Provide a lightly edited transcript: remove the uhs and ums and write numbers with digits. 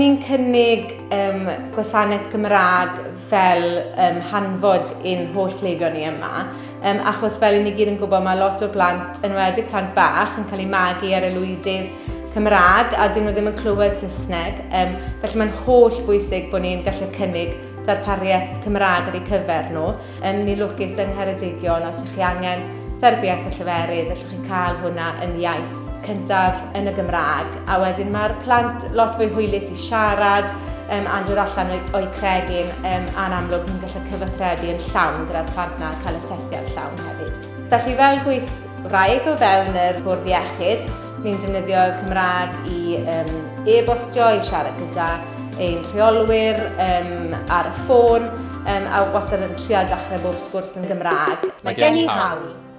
Ni'n cynnig um, gwasanaeth Gymraeg fel um, hanfod i'n holl cleifion ni yma, um, achos fel i ni gyd yn gwybod mae lot o blant, yn enwedig plant bach, yn cael eu magu ar aelwydydd Cymraeg a dyn nhw ddim yn clywed Saesneg, um, felly mae'n holl bwysig bod ni'n gallu cynnig darpariaeth Cymraeg ar eu cyfer nhw. Yym, ni'n lwcus yng Ngheredigion, os ych chi angen therapiaeth y lleferydd, allwch chi cael hwnna yn iaith cyntaf yn y Gymraeg. A wedyn mae'r plant lot fwy hwylus i siarad um, a'n dod allan o'u, o'u cregyn um, a'n amlwg ni'n gallu cyfathrebu yn llawn gyda'r plant na cael asesiad llawn hefyd. Felly fel gweithwraig o fewn yr bwrdd iechyd, Ni'n defnyddio Cymraeg i um, e-bostio, i siarad gyda ein rheolwyr um, ar y ffôn, um, a wastad yn trial dechrau bob sgwrs yn Gymraeg. Mae gen i hawl.